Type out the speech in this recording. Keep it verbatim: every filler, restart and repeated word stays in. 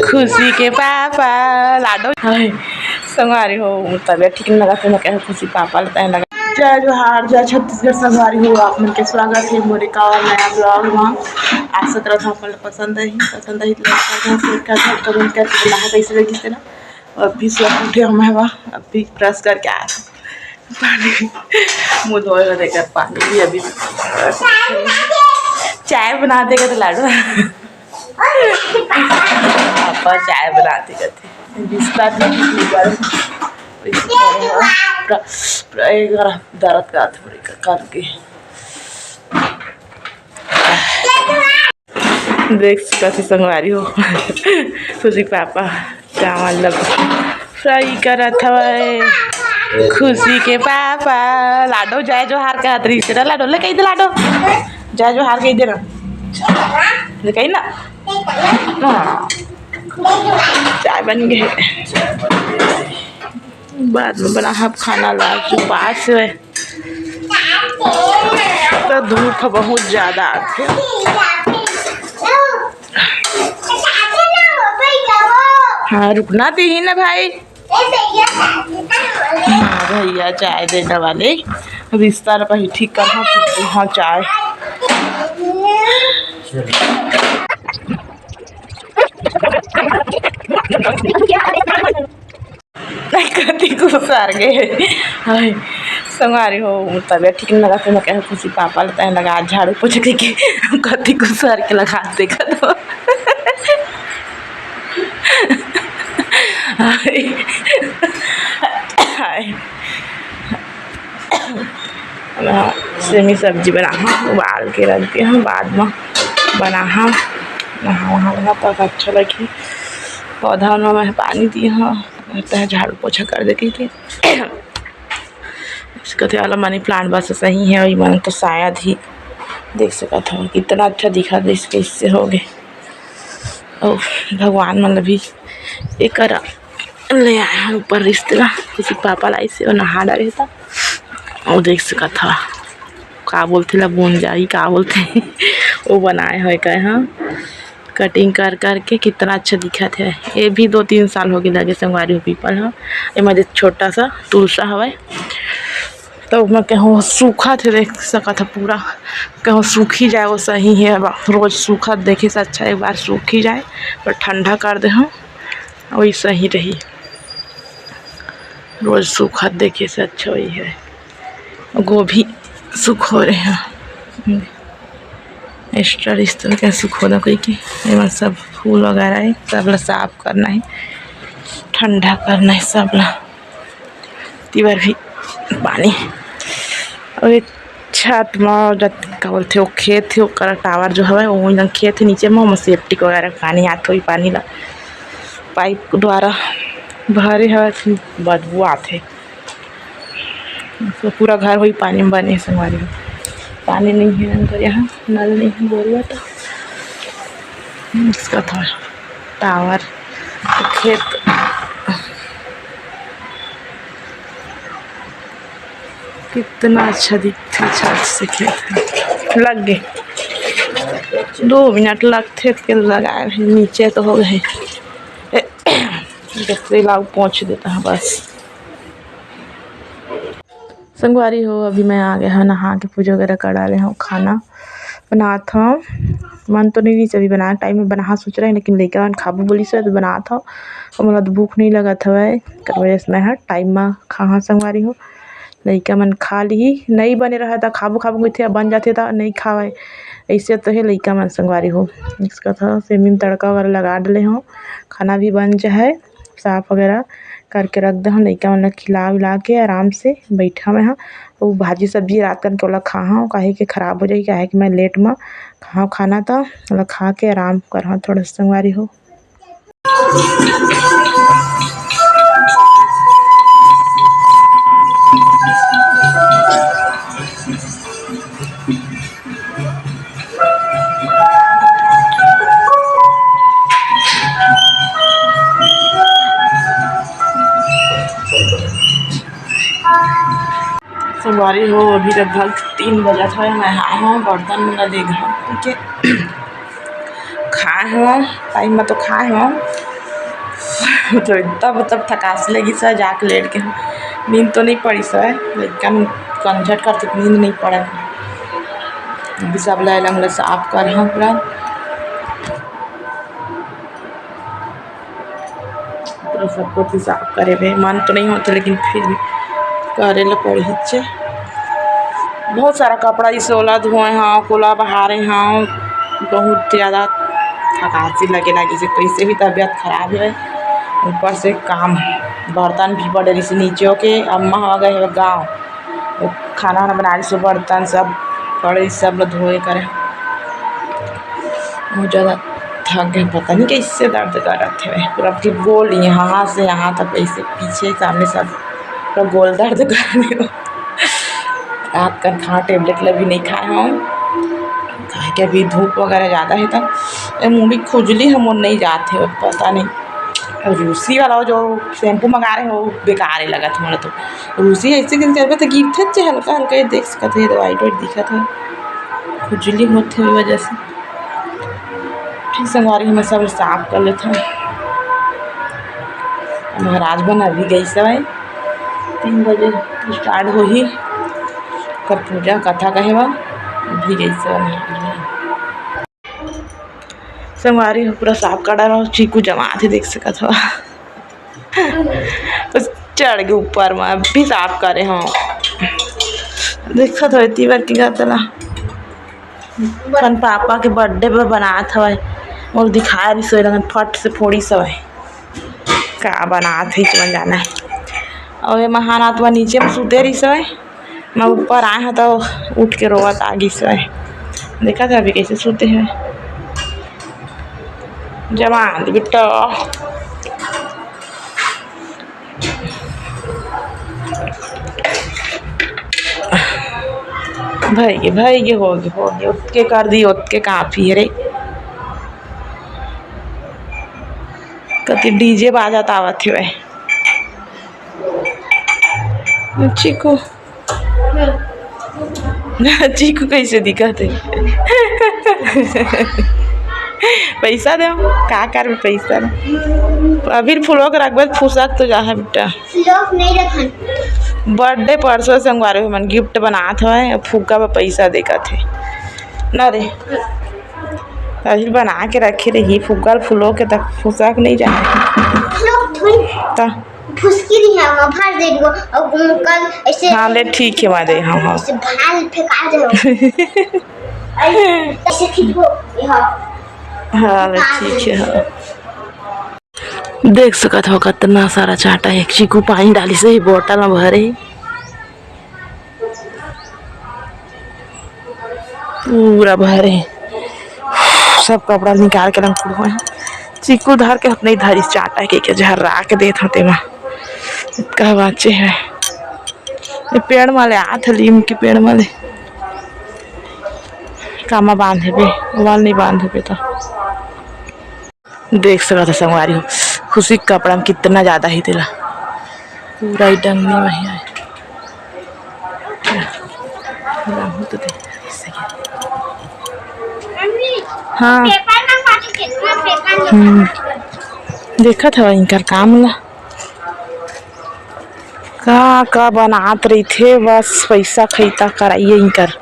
खुशी के पापा लाडो। हाय, संगवारी हो, तबियत ठीक नहीं लगा, तो मैं कहे खुशी पापा लेते हैं लगा। जय जोहार, जय छत्तीसगढ़ संगवारी हो, आप मन के स्वागत है मोरे का और नया vlog में। आशा करत हूँ आप मन ला पसंद ही, पसंद ही तो like कर दें, share कर दें, comment करके बताहा कैसे लगिस तेला। और अभी सुबह उठे हूँ मैं, अब भी brush करके आया हूँ। पानी, मुँह धोए ला देकर पानी भी अभी। चाय बना देगा तो लाडो। पापा चाय बनाते करते। बिस्तर भी नहीं हुआ। पूरा, पूरा एक बार दर्द का थोड़ी करके। देख सकत हे संगवारी हो, खुशी पापा चावल ला fry करत हवय। खुशी के पापा लाडो जय जोहार कहत रहिस ना, लाडो ले कहि दे, लाडो जय जोहार कहि दे ना, ले कहि ना। हाँ, चाय बन गे, बाद में बनाहब खाना ला, उपास हे। तो धूप ह बहुत ज्यादा आथे। हाँ, रुकना दिही ना भाई। हाँ भैया, चाय देने वाले। बिस्तर पर ही ठीक कर, हाँ, हाँ, चाय। कति कुसार गे। हाय, संगवारी हो, तबियत ठीक नहीं लगा, तो मैं कहे खुशी पापा लेते हैं लगा, झाड़ू पोछे के, के कति कुसार के लगा देखा तो। हाय। हाय। सेमी सब्जी बनाहा, उबाल के रख दे हा, बाद में बनाहा। नहा वहा लेहा तब अच्छा लगही। पौधा मन में पानी दिए हा, लगता है झाड़ू पोछा कर देती थी। इसका तो वाला money plant बस सही है, वही मन तो शायद ही देख सकत हो कितना अच्छा दिखा दे, इसके इससे हो गए। और भगवान मन ला भी एकर ले आए हैं ऊपर रिश्ते ला, किसी पापा लाई से नहा डारे था। और देख सकत हा का बोलथे ला, बोन जाई का बोलथे, वो बनाए हुए का, हाँ, cutting कर करके कितना अच्छा दिखत है। ये भी दो तीन साल हो गए लगे संगवारी हो पीपल ह। एमा दे छोटा सा तुलसा हवय, तो मैं कहूँ सूखा थे, देख सकत ह पूरा कहूँ सूखी जाए, वो सही है। अब रोज सूखा देखे से अच्छा एक बार सूखी जाए, पर ठंडा कर दे हम, वही सही रही। रोज सूखा देखे से अच्छा वही है। गोभी सुखो रहे हैं, extra रिश्ते के सुखो ना कोई के। एमा सब फूल वगैरह है, सब ला साफ करना है, ठंडा करना है सब ला। तिबर भी पानी। और ये छत म जत-, का बोलथे, वो खेत हे, ओकर tower जो हवय, वो इधर खेत हे, नीचे म ओमा septic वगैरह पानी आत होही, पानी ला pipe द्वारा भरे हवय, बदबू आथे। तो पूरा घर होही पानी में बने हे संगवारी हो। पानी नहीं है अंदर, यहाँ नल नहीं है, बोलवा तो इसका था tower। खेत कितना अच्छा दिखथे छत से खेत। लग गे, दो मिनट लगथे के लगाए हे, नीचे तो हो गए। दूसरे लाऊ पहुँच देता है बस। संगवारी हो, अभी मैं आ गया हूँ नहा के, पूजा वगैरह कर डाले हूँ, खाना बनात हूँ। मन तो नहीं रही अभी बनाए टाइम में, बना सोच रहे हैं, लेकिन लइका मन खाबू बोलिस हे तो बनात हूँ। और मोला तो भूख नहीं लगत हवय, कर वजह से मैं ह टाइम में खाहा संगवारी हो। लइका मन खा लिही, नहीं बने रहा था खाबू खाबू कहिथे, बन जाथे त नहीं खावय। ऐसे तो हे लइका मन संगवारी हो। इसका था सेमी में तड़का वगैरह लगा डले हूँ, खाना भी बन जाए। साफ वगैरह करके रख दे हूँ, लइका मन ल खिला विला के आराम से बैठा मैं ह। वो भाजी सब्जी रात कन के ओला खाहा, काहे कि खराब हो जाही, काहे कि मैं लेट म खाहा खाना, त ओला खा के आराम करहा थोड़ा सा संगवारी हो। संगवारी हो, अभी लगभग तीन बजत हवय, मैं आए हव बर्तन मन ला दे घाम के खाए हव, टाइम म तो खाए हव, तो इतना मतलब थकासी लगिस हे, जाके लेट गे हँव। नींद तो नइ पड़िस हे, लइका मन कंझट करथे, नींद नइ पड़े। अभी सब ला एला साफ करहूँ पूरा। पूरा सब कुछ साफ करे में मन तो नइ होथे, लेकिन फिर भी करे ला पड़हिच हे। बहुत सारा कपड़ा इसे ओला धोए हँव, कोला बहारे हँव, बहुत ज्यादा थकासी लगे लागिस हे, कइसे भी तबीयत खराब हे, ऊपर से काम, बर्तन भी पड़े रहिस हे नीचे के, अम्मा ह गे हे गाँव, वो खाना वाना बना रहिस हे, बर्तन सब पड़े, सब ला धोए करे। बहुत ज्यादा थक गे, पता नहीं कइसे दर्द करत हे, पूरा के गोल यहाँ से यहाँ तक, ऐसे पीछे सामने सब पूरा गोल दर्द कर रहे हो। रात कन खाना tablet ला भी नइ खाए हँव, काहे कि अभी धूप वगैरह ज्यादा हे, त ए मुड़ी खुजली हे मोर नइ जात हे, पता नइ। अउ रूसी वाला वो जो shampoo मंगा रहे हो, वो बेकार ही लगत हे मोला तो। रूसी ऐसे दिन करबे त गिरथे, जे हल्का हल्का ही देख सकत हे, दवाई तो दिखत हे, खुजली होत हे वजह से। ठीक संगवारी, हम सब साफ कर लेथन। महाराज बन अभी गइस हवय, तीन बजे start होही कर पूजा कथा कहे बर, अभी गइस हवय महाराज बन। संगवारी हो पूरा साफ कर डालो, चीकू जमात हे, देख सकत हो। बस चढ़ गे ऊपर में, अभी साफ करे हँव। देखत हो एती बर की गा तला। अपन पापा के birthday बर बनात हवय। मोर दिखाए रिहिस हवय, लगन फट से फोड़िस हवय। का बनात हे, कोन जाने। अउ ये महान आत्मा नीचे में सुते रिहिस हवय। मैं ऊपर आए हँव त उठ के रोवत आ गिस हवय। देखत हव अभी कइसे सुते हवय। जमा दे बेटा। भई गे, भई गे, हो गे, हो गे, ओतके कर दी, ओतके काफी हे रे। कति DJ बाजत आवत हे। चीकू। चीकू कइसे दिखत हे? पइसा दे, का करबे पइसा दे। अभी फुलवा के रखबे, फुसक तो जाहे बेटा। लोग नहीं रखन। Birthday परसों संगवारी हो, हमन gift बनात हवय, फुग्गा बर पइसा देखत हे। ना रे, अभी बना के रखे रही, फुग्गा ल फुलो के तक फुसक नहीं जाए। लोग थोड़ी त फुसकी नहीं है, वहाँ भर दे दो, और कल ऐसे हाँ, ले, ठीक है, वहाँ दे, हाँ, हाँ। ऐसे भाल फेंका दे। ऐसे, ऐसे खींच को, यहाँ। हाँ, ले, ठीक है, हाँ। देख सकत हो, कतना सारा चाटा हे। चीकू पानी डालिस हे, बोतल में भरे हे, पूरा भरे हे। सब कपड़ा निकाल के रंग कुड़वा हे। चीकू धर के अपने धरिस चाटा के, के झर्रा के देत हते मा। इतका बाचे हे। ये पेड़ माले आत हे, लीम के पेड़ माले। कामा बांधे बे, ओवाल नहीं बांधे बे तो। देख सकत हो संगवारी हो, खुशी के कपड़ा में कितना ज्यादा ही तेला, पूरा ही डंगनी में ही आए। रहू तो दे, ऐसे ही। हाँ। हम्म। देखत हव इनकर काम ला, का का बनात रहिथे, बस पैसा खैता कराइए इनकर।